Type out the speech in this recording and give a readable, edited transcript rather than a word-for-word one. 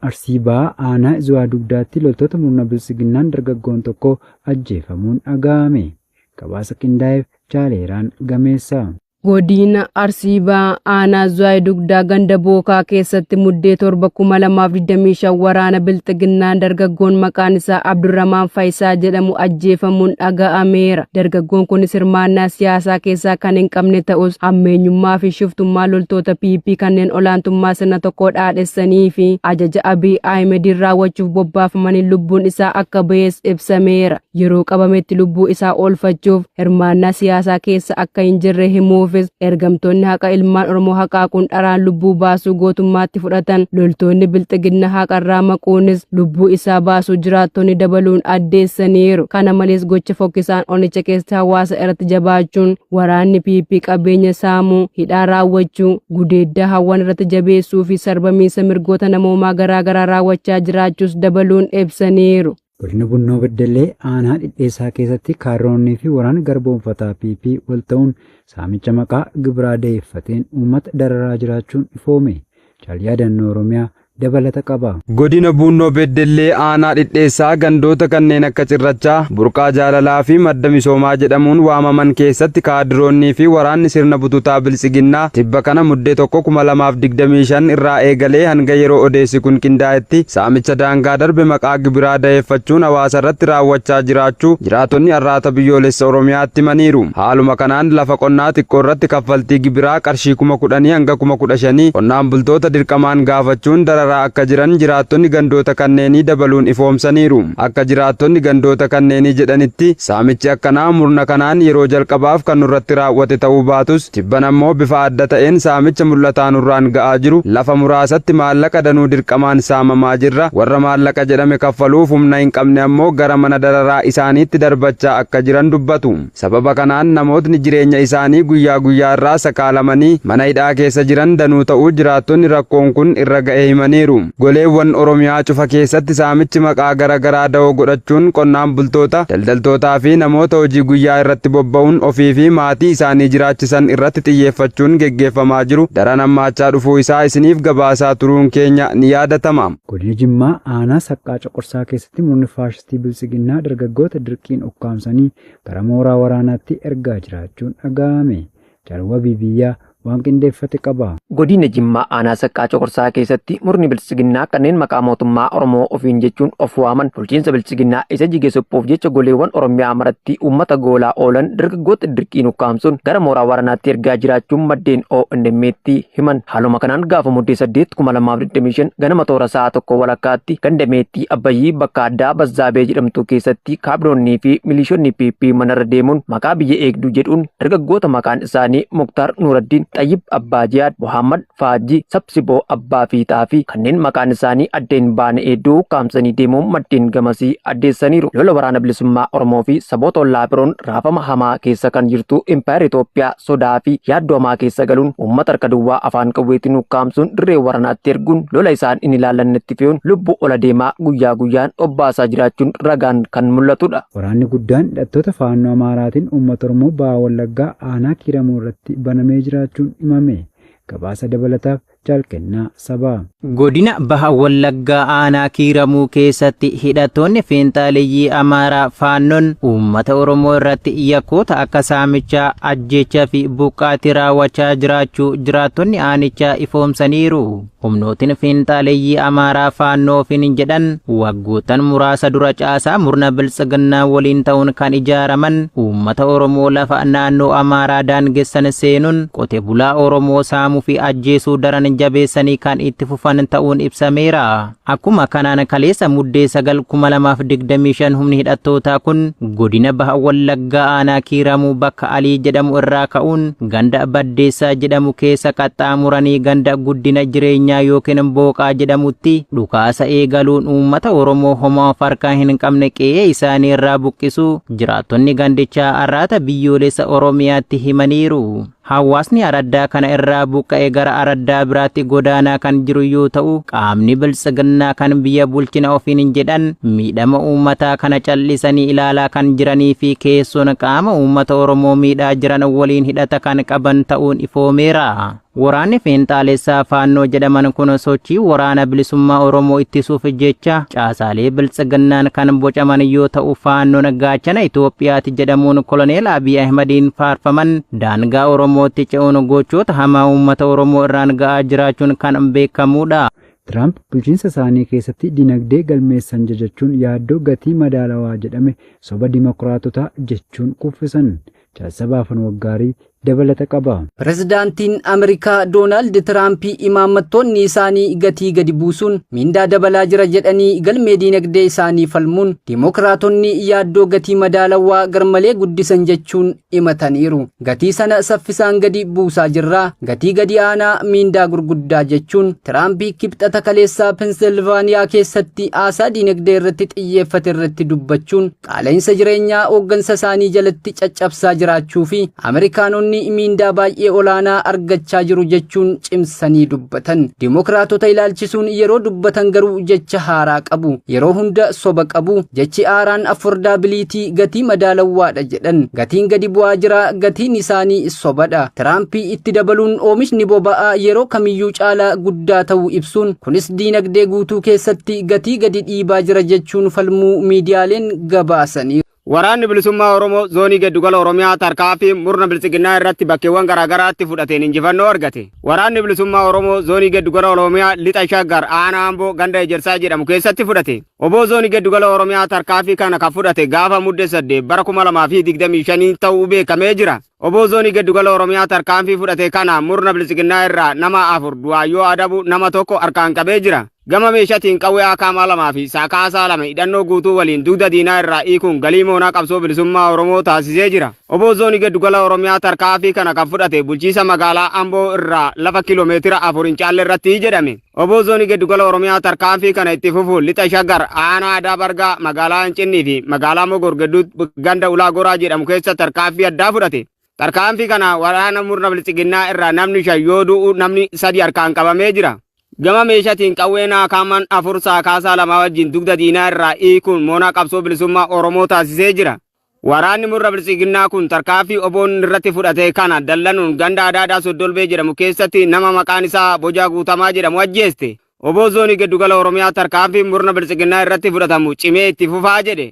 Arsii Bahaa Aanaa Zuwaa Dugdaatti loltoota murna Biltsiginnaan dargaggoon tokko ajjeefamuun dhaga'ame. Gabaasa qindaa'eef Jaaleeraan Gameessa. Godina Arsii Bahaa Aanaa Zuwaay Dugdaa ganda Bookaa keessatti Muddee 7, 2025 waraana Bilxiginnaan dargaggoon maqaan isaa Abdurramaan Fayisaa jedhamu ajjeefamuun dhaga'ameera. Dargaggoon kunis hirmaannaa siyaasaa keessaa kan hin qabne ta'us, hammeenyummaa fi shiftummaa loltoota PP kanneen olaantummaa sirna tokkoo dhaadhessanii fi ajaja Abiy Ahimediin raawwachuuf bobbaafamaniin lubbuun isaa akka ba'es ibsameera. Yeroo qabametti lubbuu isaa oolfachuuf hirmaannaa siyaasaa keessa akka hin jirre himuufis, ergamtoonni haqa ilmaan Oromoo haqaaquun dharaan lubbuu baasuu gootummaatti fudhatan loltoonni Bilxiginna haqarraa maquunis lubbuu isaa baasuu jiraattonni dabaluun addeessaniiru. Kana malees, gocha fokkisaan onicha keessatti hawaasa irratti jabaachuun waraanni PP qabeenya saamuu, hidhaa raawwachuu, gudeeddaa hawwan irratti jabeessuu fi sarbamiinsa mirgoota namoomaa garaagaraa raawwachaa jiraachuus dabaluun ibsaniiru. Godina Bunnoo Beddellee Aanaa Dhidheessaa keessatti kaarroonnii fi waraanni garboomfataa PP wal ta'uun saamicha maqaa gibiraa da'eeffateen uummata dararaa jiraachuun ifoome. Jaal Oromiyaa dabalata qaba. Godina Buunnoo Beddellee Aanaa Dhidheessaa gandoota kanneen akka Cirrachaa, Burqaa Jaalalaa fi Madda Misoomaa jedhamuun waamaman keessatti kaadiroonnii fi waraanni sirna bututaa Biltsiginnaa tibba kana Muddee 1, 2025 irraa eegalee hanga yeroo odeessi kun qindaa'etti saamicha daangaa darbe maqaa gibiraa da'eeffachuun hawaasa irratti raawwachaa jiraachuu jiraattonni Arraata Biyyoolessa Oromiyaatti himaniiru. Haaluma kanaan, lafa qonnaa xiqqoo irratti kaffaltii gibiraa qarshii 10,000 hanga 15,000 qonnaan bultoota dirqamaan gaafachuun dararaa akka jiran jiraattonni gandoota kanneenii dabaluun ifoomsaniiru. Akka jiraattonni gandoota kanneenii jedhanitti, saamichi akkanaa murna kanaan yeroo jalqabaaf kan nurratti raawwate ta'uu baatus, tibban ammoo bifa adda ta'een saamicha mul'ataa nurraan ga'aa jiru. Lafa muraasatti maallaqa danuu dirqamaan saamamaa jirra. Warra maallaqa jedhame kaffaluuf humna hin qabne ammoo gara mana dararaa isaaniitti darbachaa akka jiran dubbatu. Sababa kanaan namootni jireenya isaanii guyyaa guyyaa irraa sakaalamanii mana hidhaa keessa jiran danuu ta'uu jiraattonni rakkoon kun irra ga'e himaniiru. Goleewwan Oromiyaa cufa keessatti saamichi maqaa gara garaa da'oo godhachuun qonnaan bultoota, daldaltootaa fi namoota hojii guyyaa irratti bobba'uun ofii fi maatii isaanii jiraachisan irratti xiyyeeffachuun geggeeffamaa jiru daran hammaachaa dhufuu isaa isiniif gabaasaa turuun keenya ni yaadatama. Godina Jimmaa Aanaa Saqqaa Coqorsaa keessatti murni faashistii Biltsiginnaa dargaggoota dirqiin ukkaamsanii gara mooraa waraanaatti ergaa jiraachuun dhaga'ame. Jaalwabii biyyaa waan qindeeffate qaba. Godina Jimmaa Aanaa Saqqaa Coqorsaa keessatti murni Biltsiginnaa kanneen maqaa mootummaa Oromoo ofiin jechuun of waaman bulchiinsa Biltsiginnaa isa jige suphuuf jecha goleewwan Oromiyaa maratti uummata goolaa oolan dargaggoota dirqiin ukkaamsuun gara mooraa waraanaatti ergaa jiraachuun maddeen ONM'tti himan. Haaluma kanaan, gaafa Muddee 8, 2025 ganama toora sa'a 1:30tti ganda Meettii Abbayyii bakka addaa Bazzaabee jedhamtu keessatti kaabinoonnii fi milishoonni PP manarra deemuun maqaa biyya eegduu jedhuun dargaggoota maqaan isaanii Muktaar Nuuraddiin, Xayyib Abbaa Jiyaad, Muhammad Faajji, Sabsiboo Abbaa Fiixaa fi kanneen maqaan isaanii adda hin baane hedduu ukkaamsanii deemuun maddeen gamasii addeessaniiru. Lola Waraana Bilisummaa Oromoo fi saboota ollaa biroon raafama hamaa keessa kan jirtu Impaayar Itoophiyaa sodaa fi yaaddoo hamaa keessa galuun uummata harka duwwaa afaan qawweetiin ukkaamsuun dirree waraanaatti erguun lola isaan hin ilaallannetti fe'uun lubbuu ola deemaa guyyaa guyyaan obbaasaa jiraachuun ragaan kan mul'atudha. Waraanni guddaan hidhattoota Faannoo Amaaraatiin uummata Oromoo Baha Wallaggaa Aanaa Kiiramuu irratti banamee jiraachuun himame. Gabaasa dabalataaf Jaalkennaa Sabaa. Godina Baha Wallaggaa Aanaa Kiiramuu keessatti hidhattoonni fiinxaaleyyii Amaaraa Faannoon uummata Oromoo irratti yakkoota akka saamichaa, ajjeechaa fi buqqaatii raawwachaa jiraachuu jiraattonni aanichaa ifoomsaniiru. Humnootiin fiinxaaleyyii Amaaraa Faannoo ofiin jedhan waggoottan muraasa dura caasaa murna Biltsiginnaa waliin ta'uun kan ijaaraman uummata Oromoo lafa naannoo Amaaraa daangessan seenuun qote bulaa Oromoo saamuu fi ajjeesuu daran jabeessanii kan itti fufan ta'uun ibsameera. Akkuma kanaan, kaleessa Muddee 9, 2025 humni hidhattootaa kun godina Baha Wallaggaa Aanaa Kiiramuu bakka Alii jedhamu irraa ka'uun ganda Baddeessaa jedhamu keessa qaxxaamuranii ganda Guddina Jireenyaa yookiin Booqaa jedhamutti dhukaasa eegaluun uummata Oromoo homaa of harkaa hin qabne qe'ee isaanii irraa buqqisuu jiraattonni gandichaa Arraata Biyyoolessa Oromiyaatti himaniiru. Hawaasni araddaa kana irraa buqqa'e gara araddaa biraatti godaanaa kan jiru yoo ta'u, qaamni Biltsiginnaa kan biyya bulchina ofiin jedhan miidhama uummataa kana callisanii ilaalaa kan jiranii fi keessoon qaama uummata Oromoo miidhaa jiran waliin hidhata kan qaban ta'uun ifoomeera. Waraanni fiinxaalessaa Faannoo jedhaman kun sochii waraana bilisummaa Oromoo ittisuuf jecha caasaalee biltsiginnaan kan bocaman yoo ta'u, Faannoon gaachana Itoophiyaati jedhamuun Koloneel Abiy Ahmediin faarfaman daangaa Oromootti ce'uun gochoota hamaa uummata Oromoo irraan ga'aa jiraachuun kan beekamudha. Tiraamp bulchiinsa isaanii keessatti dinagdee galmeessan jajachuun yaaddoo gatii madaalawaa jedhame soba Dimokiraatotaa jechuun kuffisan. Jaalsabaafan Waggaarii dabalata qaba. Pirezidaantiin Ameerikaa Doonaald Tiraamp imaammattoonni isaanii gatii gadi buusuun mindaa dabalaa jira jedhanii galmee diinagdee isaanii falmuun, Dimookiraatonni yaaddoo gatii madaalawaa garmalee guddisan jechuun himataniiru. Gatii sana saffisaan gadi buusaa jirra, gatii gadi aanaa, mindaa gurguddaa jechuun Tiraamp Kibxata kaleessaa Pensilvaaniyaa keessatti haasaa diinagdee irratti xiyyeeffate irratti dubbachuun, qaala'insa jireenyaa hooggansa isaanii jalatti caccabsaa jiraachuu fi Ameerikaanonni miindaa baay'ee olaanaa argachaa jiru jechuun cimsanii dubbatan. Dimookiraatota ilaalchisuun yeroo dubbatan garuu jecha haaraa qabu. Yeroo hunda soba qabu. Jechi haaraan affordability, gatii madaalawwaadha jedhan. Gatiin gadi bu'aa jira, gatiin isaanii sobadha. Tiraamp itti dabaluun oomishni boba'aa yeroo kamiyyuu caalaa guddaa ta'uu ibsuun, kunis diinagdee guutuu keessatti gatii gadi dhiibaa jira jechuun falmuu miidiyaaleen gabaasanii. Waraanni Bilisummaa Oromoo Zoonii Giddugala Oromiyaa tarkaanfii murna biltsiginnaa irratti bakkeewwan garaagaraatti fudhateen injifannoo argate. Waraanni Bilisummaa Oromoo Zoonii Giddugala Oromiyaa Lixa Shaggar, Aanaa Amboo, ganda Ejersaa jedhamu keessatti fudhate. Oboo Zoonii Giddugala Oromiyaa tarkaanfii kana kan fudhate gaafa Mudde 8 bara 2025 ta'uu beekamee jira. Oboo Zoonii Giddugala Oromiyaa tarkaanfii fudhate kana murna biltsiginnaa irraa nama afur du'aayyoo adabu, nama tokko harkaan qabee jira. Gama meeshaatiin qawwee akaamaa lamaa fi saakaasaa lama hidhannoo guutuu waliin dugda diinaa irraa hiikuun galii moonaa qabsoo bilisummaa Oromoo taasisee jira. Oboo Zoonii Giddugala Oromiyaa tarkaanfii kana kan fudhate bulchiisa magaalaa Amboo irraa lafa kiiloomeetira 4 hin caalle irratti jedhame. Oboo Zoonii Giddugala Oromiyaa tarkaanfii kana itti fufuun Lixa Shaggar, Aanaa Aadaa Bargaa, magaalaa Hincinnii fi magaalaa Mogor gidduutti ganda Ulaa Goraa jedhamu keessa tarkaanfii addaa fudhate. Tarkaanfii kana waraana murna biltsiginnaa irraa namni shan yoo du'u, namni sadi harkaan qabamee jira. Gama meeshaatiin qawween akaaman afur saakaasaa lama wajjin dugda diinaa irraa hiikuun moonaa qabsoo bilisummaa Oromoo taasisee jira. Waraanni murna biltsiginnaa kun tarkaanfii oboon irratti fudhate kana dallanuun ganda Adaadaa Soddolbee jedhamu keessatti nama maqaan isaa Bojaa Guutamaa jedhamu ajjeeste. Oboo Zoonii Giddugala Oromiyaa tarkaanfii murna biltsiginnaa irratti fudhatamu cimee itti fufaa jedhe.